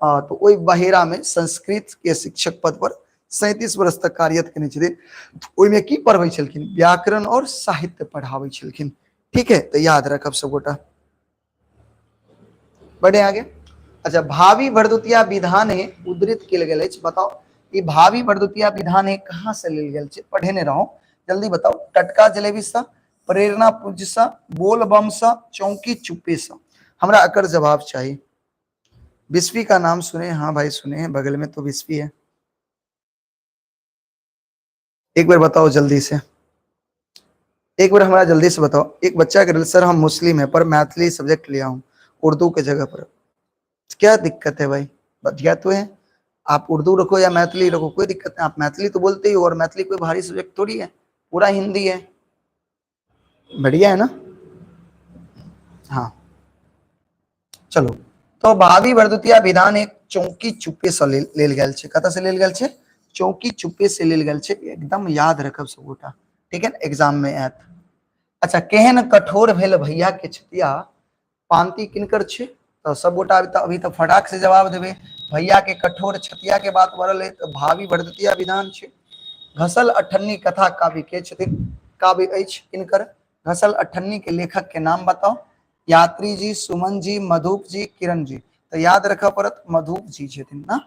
तो ओहि बहेरा में संस्कृत के शिक्षक पद पर 37 वर्ष तक कार्यरत केने छथिन। ओहिमे की पढ़बै छलखिन? व्याकरण और साहित्य पढ़ाबै छलखिन। ठीक है, तो याद रखब सब गोटा। बढ़े आगे। अच्छा, भावी भरदुतिया विधान है उद्धृत कयल गेल अछि, बताओ ई भावी भरदुतिया विधान है कहाँ से लेल गेल छै? पढ़ेने रहो, जल्दी बताओ। टटका जलेबी सँ, प्रेरणा पुंज सँ, बोल बम सँ, चौकी चुप्पे सँ? हमरा एकर जवाब चाही। बिस्फी का नाम सुने? हाँ भाई सुने हैं, बगल में तो बिस्फी है। एक बार बताओ जल्दी से, एक बार हमारा जल्दी से बताओ। एक बच्चा के, सर हम मुस्लिम है पर मैथिली सब्जेक्ट लिया हूँ उर्दू के जगह पर, क्या दिक्कत है भाई? बढ़िया तो है, आप उर्दू रखो या मैथिली रखो, कोई दिक्कत नहीं। आप मैथिली तो बोलते ही हो और मैथिली कोई भारी सब्जेक्ट थोड़ी है, पूरा हिंदी है, बढ़िया है ना। हाँ चलो, तो भावी भरदुतिया विधान एक चौकी चुप्पे से लेल गेल छै। कतऽ से लेल गेल छै? चौकी चुप्पे से लेल गेल छै। एकदम याद रखब सब गोटा, ठीक है ना, एग्जाम में आयत। अच्छा, केहन कठोर भेल भैया के छतिया पांति किनकर छै? तो सब गोटा अभी तो फटाक से जवाब देबे। भैया के कठोर छतिया के बात भरल है तो भावी भरदुतिया विधान छै। घसल अठन्नी कथा काव्य के छथिन, काव्य अछि किनकर? घसल अठन्नी के लेखक के नाम बताओ। यात्री जी, सुमन जी, मधुप जी, किरण जी। तो याद रखऽ पड़त मधुप जी छथिन ना।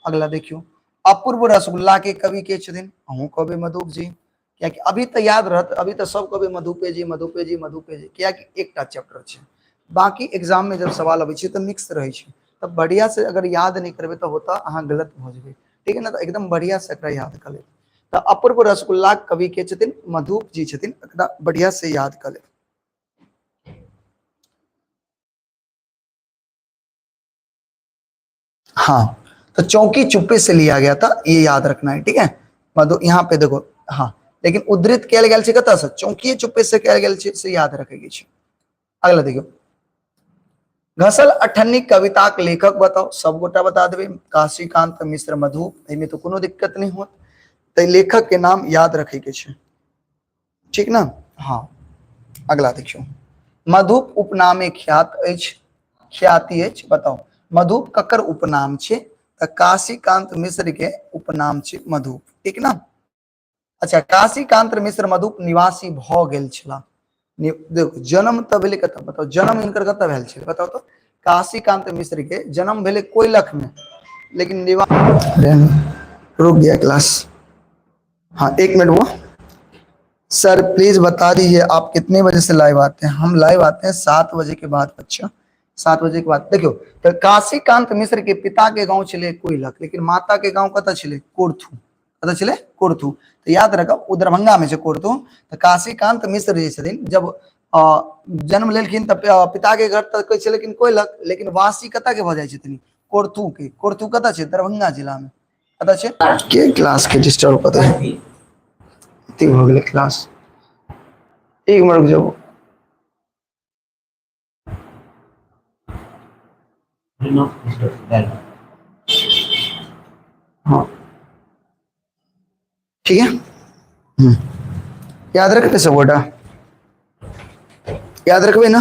अगला देखियो, अपूर्व रसगुल्ला के कवि के छथिन? अहूँ कहबै मधुप जी, कियाकि अभी तऽ याद रहत, अभी तऽ सब कहबै मधुपे जी, मधुपे जी, मधुपे जी, कियाकि एकटा चैप्टर छै। बाकी एग्जाम में जब सवाल अबै छै तऽ मिक्स रहै छै, तऽ बढ़िया से अगर याद नहि करबै तऽ होता अहाँ गलत भऽ जेबै, ठीक है ना। तऽ एकदम बढ़िया से एकरा याद कऽ लेब। तऽ अपूर्व रसगुल्ला कवि के छथिन? मधुप जी छथिन, एकरा बढ़िया से याद कऽ लेब। हाँ, तो चौकी चुप्पे से लिया गया था, ये याद रखना है, ठीक है। मधु यहाँ पे देखो, हाँ, लेकिन उद्धृत कयल गेल छै कतऽ से? चौकी चुप्पे से कयल गेल छै, से याद रखे के छै। अगला देखियो, घसल अठन्नी कविता के लेखक बताओ। सब गोटा बता देबे, काशीकांत मिश्र मधु, एहिमे तो कोनो दिक्कत नहीं होत, तो लेखक के नाम याद रखे के छै, ठीक ना। हाँ, अगला देखियो, मधुप उपनामे ख्यात अछि, ख्याति अछि, बताओ मधुप ककर उपनाम छै? तऽ काशीकांत मिश्र के उपनाम छै मधुप, ठीक ना। अच्छा, काशीकांत मिश्र मधुप निवासी भऽ गेल छलाह। देखो जन्म तऽ भेलै कतऽ, बताओ जन्म हिनकर कतऽ भेल छै? बताओ तो काशीकांत मिश्र के जन्म भेलै कोइलख में, लेकिन निवास रुक गया क्लास। हाँ एक मिनट, वो सर प्लीज बता दीजिए आप कितने बजे से लाइव आते हैं? हम लाइव आते हैं 7 बजे के बाद बच्चा, 7 बजे के बाद। देखियो तो काशीकांत मिश्र के पिता के गांव छले कोइलख, लेकिन माता के गांव कतऽ छले? कोर्थू। कतऽ छले? कोर्थू। तो याद रखब ओ दरभंगा में छै कोर्थू। तो काशीकांत मिश्र जे छथिन जब जन्म लेलखिन तऽ पिता के घर तऽ कहै छै लेकिन कोइलख, लेकिन वासी कतऽ के भऽ जाइ छथिन? कोर्थू के। कोर्थू कतऽ छै? दरभंगा जिला में। कतऽ छै? के क्लास के डिस्टर्ब कतऽ है? एते भऽ गेलै क्लास। एक मिनट रुक जाओ। हाँ ठीक है, याद रखबे सब गोटा, याद रखबे ना।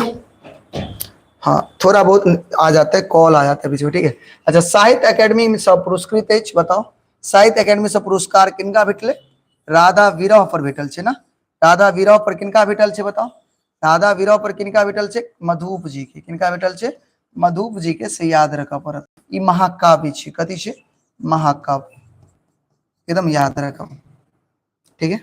हाँ थोड़ा बहुत आ जाता है, कॉल आ जाता है बीच में, ठीक है। अच्छा, साहित्य अकेडमी में सब पुरस्कृत अछि, बताओ साहित्य अकेडमी से पुरस्कार किनका भेटले? राधा विरह पर भेटल छै ना। राधा विरह पर किनका भेटल छै बताओ? राधा विरह पर किनका भेटल छै? मधुप जी के। किनका भेटल छै? मधुप जी के, से याद रखऽ पड़त। ई महाकाव्य छै, कथी छै? महाकाव्य, एकदम याद रखब, ठीक है।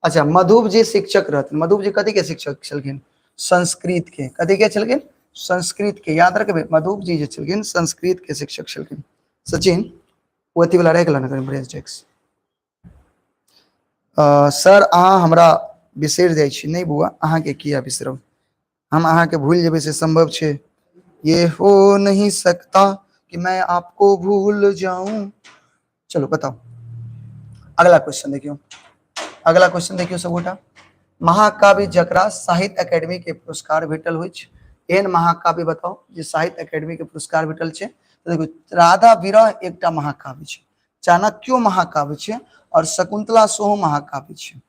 अच्छा, मधुप जी शिक्षक रहथिन। मधुप जी कथी के शिक्षक छलखिन? संस्कृत के। कथी के छलखिन? संस्कृत के, याद रखबे। मधुप जी जे छलखिन संस्कृत के शिक्षक छलखिन। सचिन ओ अथी वाला रहि गेल ने ब्रेंच डेस्क। सर अहाँ हमरा बिसरि जाइ छी। नहि बौआ, अहाँके किया बिसरब, हम अहाँके भूलि जेबै से सम्भव छै? ये हो नहीं सकता कि मैं आपको भूल जाऊं। चलो बताओ, अगला क्वेश्चन देखियो, अगला क्वेश्चन देखियो सब गोटा। महाकाव्य जकरा साहित्य अकेडमी के पुरस्कार भेटल होइ छै, एहन महाकाव्य बताओ जे साहित्य अकेडमी के पुरस्कार भेटल छै। तऽ देखियौ राधा विरह एकटा महाकाव्य छै, चाणक्यो महाकाव्य छै और शकुंतला सेहो महाकाव्य छै।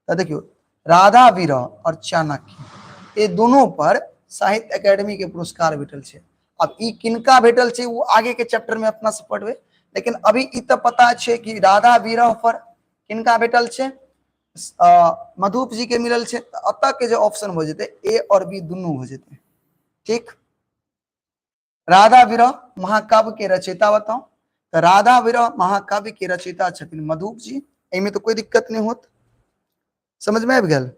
तऽ देखियौ राधा विरह और चाणक्य ये दोनों पर साहित्य अकेडमी के पुरस्कार भेटल छै। अब ई किनका भेटल छै वो आगे के चैप्टर में अपना से पढ़बै, लेकिन अभी ई तऽ पता छै कि राधा विरह पर किनका भेटल छै? मधुप जी के मिलल छै। तऽ एतऽ के जे ऑप्शन हो जेतै ए और बी दुनू हो जेतै, ठीक। राधा विरह महाकाव्य के रचयिता बताओ। तो राधा विरह महाकाव्य के रचयिता छथिन मधुप जी, एहिमे तो कोई दिक्कत नहीं होत। समझ में आबि गेल।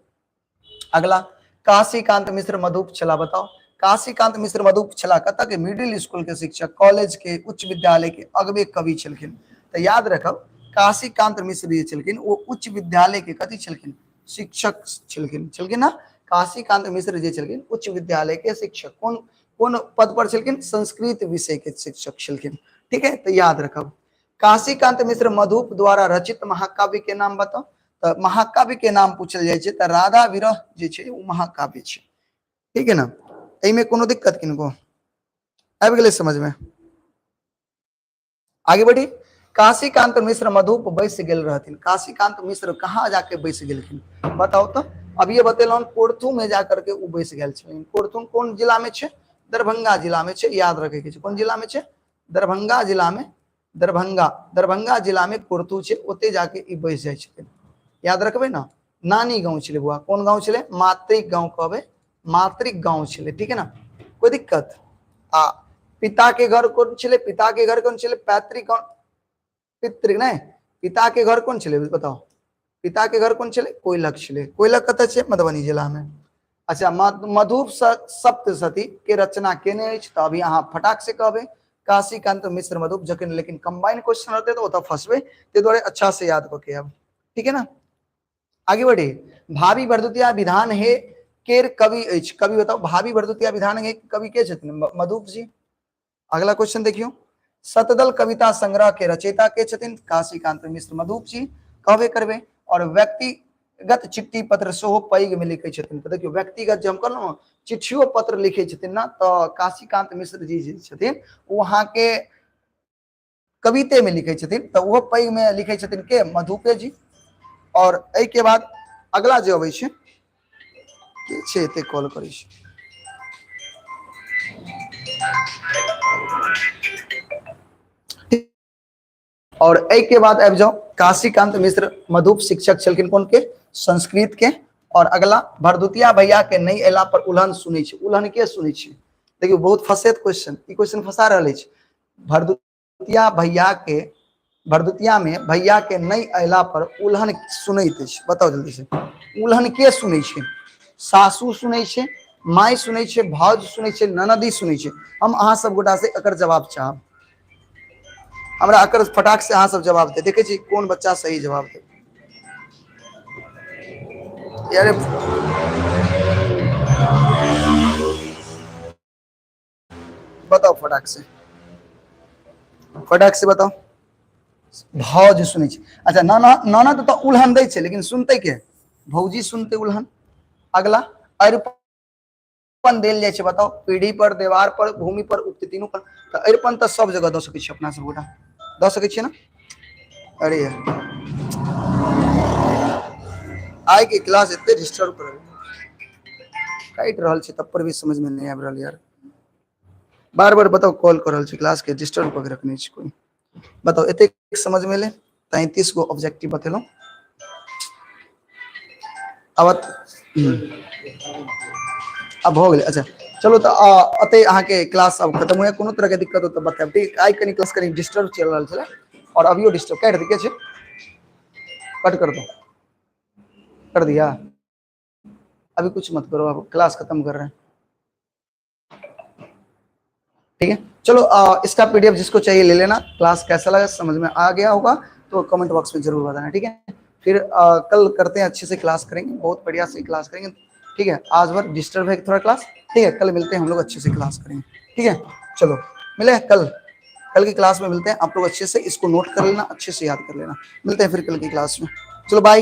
अगला काशीकांत मिश्र मधुप छला, बताओ काशीकांत मिश्र मधुप छला कतऽ के? मिडिल स्कूल के शिक्षक, कॉलेज के, उच्च विद्यालय के अगबे कवि छलखिन। तो याद रखब काशीकांत मिश्र जे छलखिन वो उच्च विद्यालय के कथी छलखिन? शिक्षक छलखिन। छलखिन ना? काशीकांत मिश्र जे छलखिन उच्च विद्यालय के शिक्षक, कोन कोन पद पर छलखिन? संस्कृत विषय के शिक्षक छलखिन। ठीक है, तो याद रखब काशीकांत मिश्र मधुप द्वारा रचित महाकाव्य के नाम बताओ। तो महाकाव्य के नाम पूछल जाइ छै तऽ राधा विरह जे छै ओ महाकाव्य छै। ठीक है ना, एहिमे कोनो दिक्कत किनको आबि गेलै समझ में? आगे बढ़ी। काशीकांत मिश्र मधुप बैस गेल रहथिन। काशीकांत मिश्र कहाँ जाके बैस गेलखिन बताओ तो? अब ये बतेलहुँ कोर्थू में जाकर के ओ बैस गेल छथिन। कोर्थू कोन जिला में छै? दरभंगा जिला में छै। याद रखे के छै कोन जिला में छै? दरभंगा जिला में। दरभंगा, दरभंगा जिला में कोर्थू छै, ओते जाके ई बैस जाइ छथिन। याद रखबै ना। नानी गाँव छलै बुआ, कोन गाँव छलै? मातृक गाँव कहबै, मातृक गाँव छलै। ठीक है ना, कोई दिक्कत? आ पिता के घर कोन छलै? पिता के घर कोन छलै? पैतृक गाँव, पितृक नहीं, पिता के घर कोन छलै बताओ? पिता के घर कोन छलै? कोयलक छलै। कोयलक कतऽ छै? मधुबनी जिला में। अच्छा, मधुप सप्तशती के रचना केने अछि? तऽ अभी अहाँ फटाक से कहबै काशीकांत मिश्र मधुप। जखन लेकिन कंबाइन क्वेश्चन रहतै तऽ ओतऽ फंसबै, ताहि दुआरे अच्छा से याद कऽ के आब। ठीक है ना, आगे बढ़े। भाभी भरदुतिया विधान हे केर कवि अछि? कवि बताओ, भाभी भरदुतिया विधान हे कवि के छथिन? मधुप जी। अगला क्वेश्चन देखियो, शतदल कविता संग्रह के रचयिता के छथिन? काशीकांत मिश्र मधुप जी कहबे करबे। और व्यक्तिगत चिट्ठी पत्र सेहो पैघ में लिखे छथिन। तो देखियो व्यक्तिगत जे हम कहलहुँ चिट्ठियो पत्र लिखे छथिन ना, तो काशीकांत मिश्र जी जे छथिन वो अहाँ के कविते में लिखे छथिन, तो वो पैघ में लिखे छथिन के? मधुपे जी। और एहि के बाद अगला जे अबै छै के छै एते कॉल करै छै? और एहि के बाद आबि जाओ काशीकांत मिश्र मधुप शिक्षक छलखिन कोन के? संस्कृत के। और अगला भरदुतिया भैया के नहीं अयला पर उल्हन सुनै छै। उल्हन के सुनै छै? देखियौ बहुत फंसैत क्वेश्चन, ई क्वेश्चन फंसा रहल अछि। भरदुतिया भैया के, भरदुतिया में भैया के नहीं अयला पर उल्हन सुनैत अछि। बताओ जल्दी से, उल्हन के सुनै छै? सासू सुनै छै, माय सुनै छै, भाउज सुनै छै, ननदी सुनै छै? हम अहाँ सब गोटा से एकर जवाब चाहब। हमरा एकर फटाक से अहाँ सब जवाब दे, देखै छी कोन बच्चा सही जवाब दे। यारे बताओ फटाक से, फटाक से बताओ। भाउज सुनै छै। अच्छा, नाना, नाना तऽ उल्हन दै छै, लेकिन सुनतै के? भौजी सुनतै उल्हन। अगला अरिपन देल जाइ छै, बताओ। पीढ़ी पर, देवार पर, भूमि पर, उक्त तीनू पर। तऽ अरिपन तऽ सब जगह दऽ सकै छी अपना सब गोटा, दऽ सकै छियै ने? अरे यार, आइ के क्लास एते डिस्टर्ब कर काटि रहल छै, तब पर भी समझ में नहीं आबि रहल यार। बार बार बताओ कॉल कर रहल छी, क्लास के डिस्टर्ब कऽ के रखने छी कोई। बताओ एतेक समझ में एलै? 33 गो ऑब्जेक्टिव बतेलहुँ। अब अब भऽ गेलै। अच्छा चलो, तऽ एतै अहाँके क्लास अब खत्म होइया। कोनो तरहके दिक्कत हो तऽ बतायब, ठीक? आइ कनि क्लास कनि डिस्टर्ब चलि रहल छलै और अभियो डिस्टर्ब। काटि दै छै, कट कर दो। कर दिया? अभी कुछ मत करो, अब क्लास खत्म कर रहे हैं, ठीक है? चलो इसका पीडीएफ जिसको चाहिए ले लेना। क्लास कैसा लगा, समझ में आ गया होगा तो कमेंट बॉक्स में जरूर बताना, ठीक है? फिर कल करते हैं, अच्छे से क्लास करेंगे, बहुत बढ़िया से क्लास करेंगे, ठीक है? आज भर डिस्टर्ब है थोड़ा क्लास, ठीक है? कल मिलते हैं हम लोग, अच्छे से क्लास करेंगे, ठीक है? चलो मिले कल, कल की क्लास में मिलते हैं। आप लोग अच्छे से इसको नोट कर लेना, अच्छे से याद कर लेना। मिलते हैं फिर कल की क्लास में। चलो बाय।